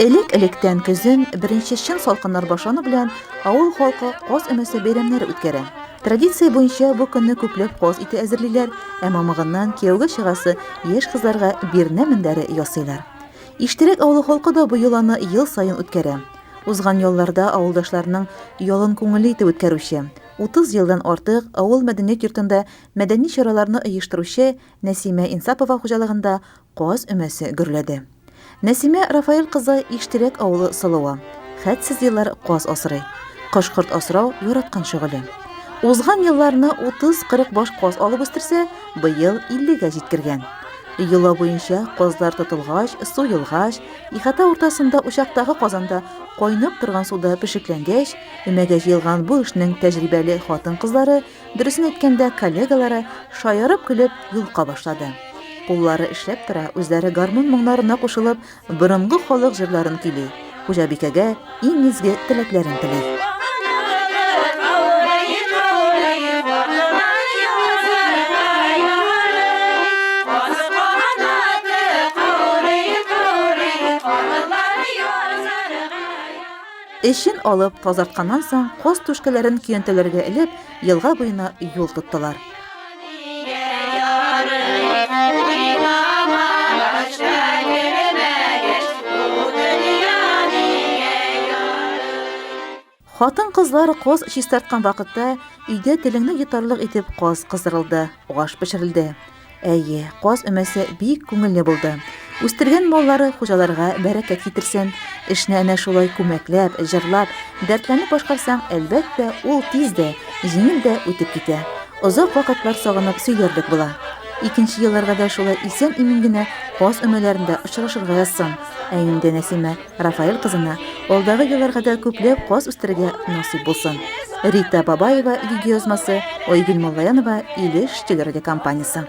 Элек-электән көзен беренче чын салкыннар башлану белән авыл халкы каз өмәсе бәйрәмнәре үткәрә. Традиция буенча бу көнне күпләп каз ите әзерлиләр, ә мамыгыннан кияүгә чыгасы яшь кызларга бирнә мендәре ясыйлар. Иштирәк авылы халкы да бу йоланы ел саен үткәрә. Узган ялларда авылдашларының ялын күңелле итеп үткәрүче, 30 елдан артык авыл мәдәният йортында мәдәни чараларны оештыручы Нәсимә Инсапова хуҗалыгында каз өмәсе гөрләде. Нәсимә Рафаэль кызы Иштирәк авылы сылуы. Хәтсез еллар каз асрый. Кош-корт асрау яраткан шөгыле. Узган елларны 30-40 баш каз алып үстерсә, быел 50 гә җиткергән. Йола буенча, казлар тотылгач, суелгач, ихата уртасында учактагы казанда кайнап торган суда пешекләнгәч, өмәгә җыелган бу эшнең тәҗрибәле хатын-кызлары, дөресен әйткәндә, коллегалары, шаярып-көлеп, йолка башлады. Куллары эшләп тора, үзләре гармун моңнарына кушылып, борынгы халык җырларын көйли, хуҗабикәгә иң изге теләкләрен тели. Эчен алып, тазартканнан соң, каз түшкәләрен көянтәләргә элеп, елга буена юл тоттылар. Хатын-кызлар каз чистарткан вакытта өйдә телеңне йотарлык итеп каз кыздырылды, аш пешерелде. Әйе, каз өмәсе бик күңелле булды. Үстергән маллары хуҗаларга бәрәкәт китерсен. Эшне әнә шулай күмәкләп, җырлап, дәртләнеп башкарсаң, әлбәттә, ул тиз дә, җиңел дә үтеп китә. Озак вакытлар сагынып сөйләрлек була. Икенче елларга да шулай исән-имин генә каз өмәләрендә очрашырга язсын. Ә инде Нәсимә Рафаэль кызына алдагы елларга да күпләп каз үстерергә насыйп булсын. Рита Бабаева видеоязмасы, Айгөл Муллаянова, Илеш телерадиокомпаниясе.